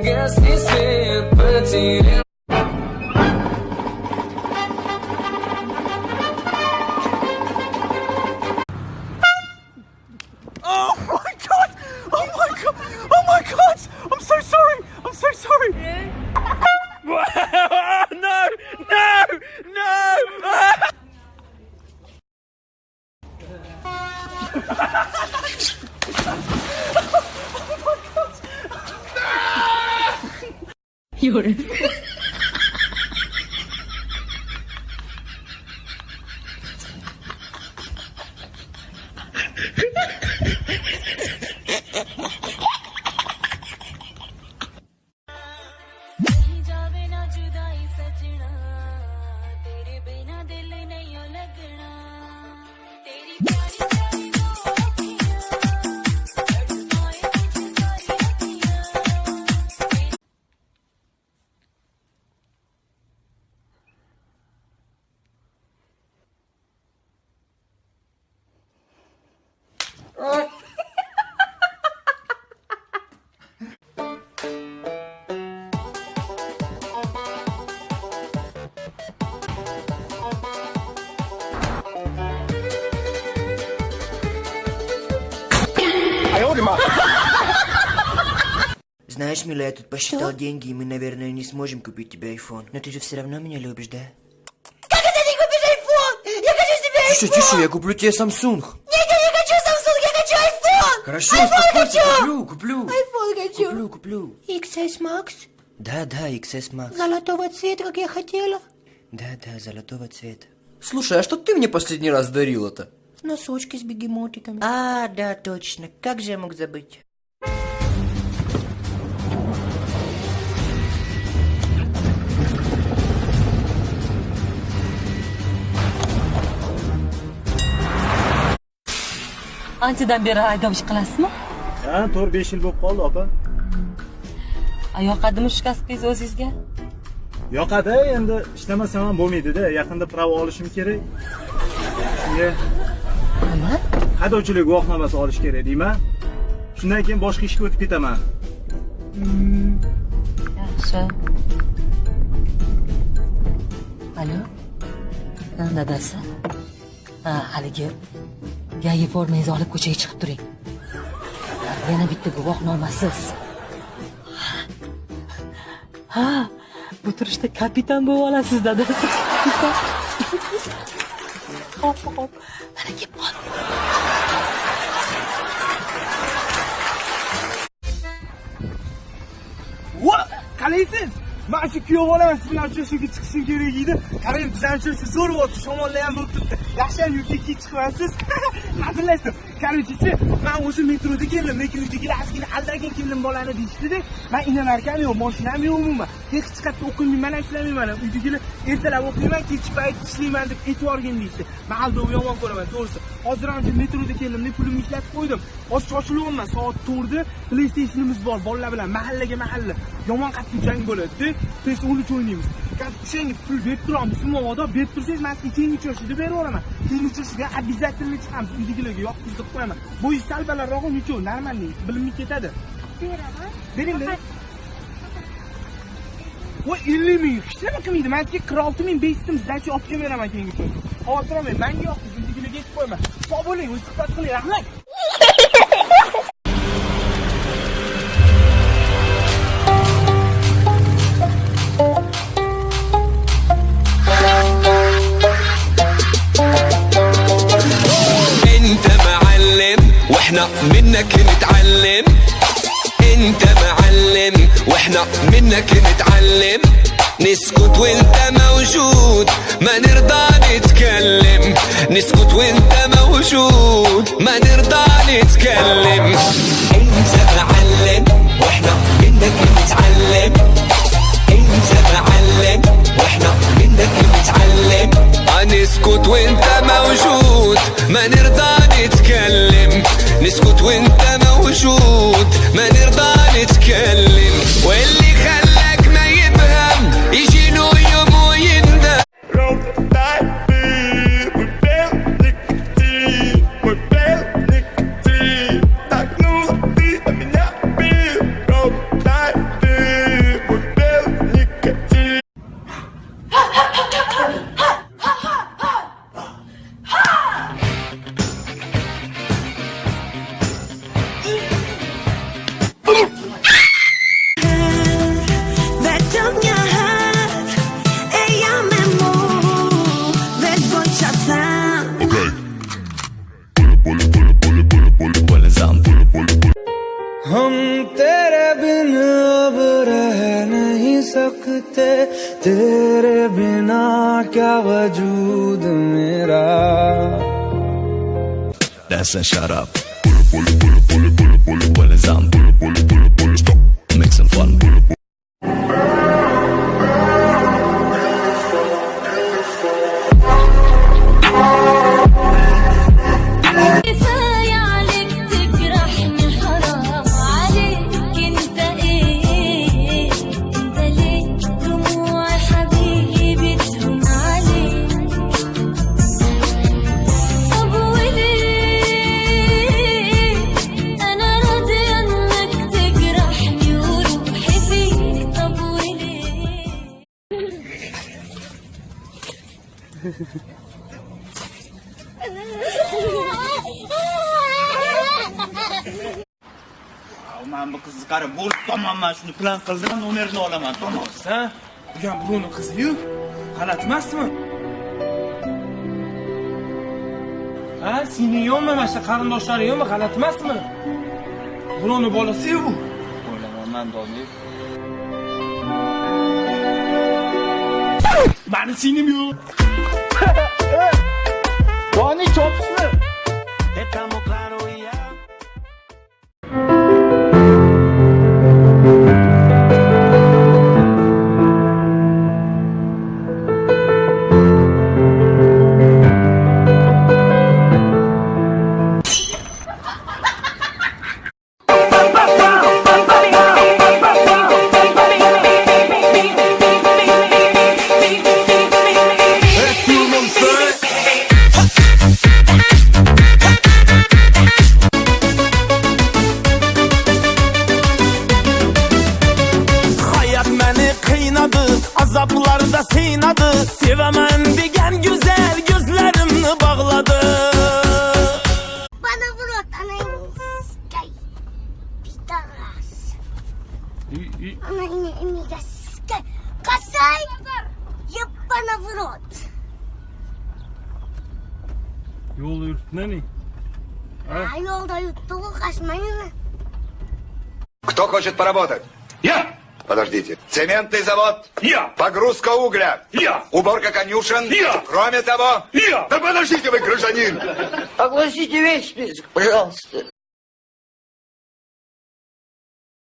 Гасли свет, потерял. Oh my God! Oh my God! Oh my God! I'm so sorry! I'm so sorry! No! No! No! 有人。 Знаешь, милая, я тут посчитал деньги, и мы, наверное, не сможем купить тебе айфон. Но ты же все равно меня любишь, да? Как это не купишь айфон? Я хочу себе айфон! Тише, тише, я куплю тебе Samsung. Нет, я не хочу Samsung, я хочу айфон! Хорошо, айфон успокойся, хочу! куплю, куплю. Айфон хочу. Куплю, куплю. XS Max? Да, да, XS Max. Золотого цвета, как я хотела. Да, да, золотого цвета. Слушай, а что ты мне последний раз дарила-то? Носочки с бегемотиками. А, да, точно. Как же я мог забыть? Anchadan beri haydovchi qilasizmi? Ha, 4-5 yil bo'lib qoldi, opa. Yoqadimi shu kasbingiz o'zingizga? Yoqadi, endi ishlamasam ham bo'lmaydi-da. Yaqinda pravo olishim kerak. Shunga nima? Haydovchilik guvohnomasi olish kerak deyman. Shundan keyin boshqa ishga o'tib ketaman. Yaxshi. Alo. Ha, dadasi. Ha, haligi yangi formangizni olib ko'chaga chiqib turing. Yana bitta guvohnomasiz. Ha, bu turishda kapitan bo'lib olasiz, dadasi. Hop, hop. Mana kelib qoldi. Va, qalaysiz? Men shu kuyov bo'laman, siz bilan uchrashuvga chiqishim kerak edi. Qarang, bizani uchrashuv zo'r bo'ldi, shamollar ham bo'lib turibdi. Yaxshi ham yurtga kech chiqyapsiz. Hazillashdim. Короче, men o'zim metroda keldim, lekin uydagilar ozgina aldagan keldim bolani deyishdida. Men inamarkam yo'q, mashinam yo'q umuman. Hech qayerda o'qimayman, ishlamayman. Uydagilar ertalab o'qiyman, kechki payt ishlayman deb aytib yuborgin deyishdi. Men aldovni yomon ko'raman, to'g'risi. Hozir ham metroda keldim, pulimni ishlatib qo'ydim. Hozir shoshilyapman, soat 4da PlayStation'imiz bor, bolalar bilan mahallaga mahalla. Yomon qattiq jang bo'ladi-da. PS13 o'ynaymiz. O'shanga pul berib turamiz, musulmon odam berib tursangiz, men sizga keyingi uchrashuvda berib yuboraman. Keyingi uchrashuvga обязательно chiqamiz, uydagilarga yoqqizib qo'yaman. Bo'yi sal balandrog'i nechov, normalniy, bilimli ketadi. Beraman. Bering, bering. Voy, 50 ming hech nima qilmaydi. Men sizga 46 500 so'm сдача olib kelib beraman keyingi uchrashuvda. Xavotir olmang, menga yoqqiz, uydagilarga aytib qo'yaman. Sog' bo'ling, suhbat qiling, rahmat. انت معلم واحنا منك نتعلم، انت معلم واحنا منك نتعلم، نسكت وانت موجود ما نرضى نتكلم، نسكت وانت موجود ما نرضى نتكلم، انت معلم واحنا منك نتعلم، انت معلم واحنا منك نتعلم، نسكت وانت موجود ما نرضى نتكلم، نسكت وانت موجود ما نرضى نتكلم، واللي خلاك ما يفهم يجي له يوم ويندم. सकते, तेरे बिना क्या वजूद मेरा। That's and shut up. When it's on, stop. Make some fun. كفاية عليك تجرحني، حرام عليك. انت ايه؟ انت ليه دموع حبيبي تهون عليك؟ طب وليه انا راضية انك تجرحني وروحي فيك؟ طب وليه؟ Man bu qizni qarab bo'lib tomonman, shuni plan qildim, nomerini olaman, tamom. Ha? Bu ham birovni qizi-yu. G'alati emasmi? Ha, singling yo'qmi, mana shu qarindoshlaring yo'qmi? G'alati emasmi? Birovni bolasi-yu bu. O'ylamayman, Doniyor. Mani singlim yo'q. Doni chopishmi? Hayat meni qiynadı, azaplarda sinadı. Sevaman degan güzel gözlerimni bağladı. Bana в рот, она не пидорас. Она не не Косай! Ебана в рот. Yo'lda yuribdi, А yo'lda yuribdi, qochmaymi? Кто хочет поработать? Я! Подождите. Цементный завод. Я! Погрузка угля. Я! Уборка конюшен. Я! Кроме того... Я! Да подождите вы, гражданин! Огласите весь список, пожалуйста.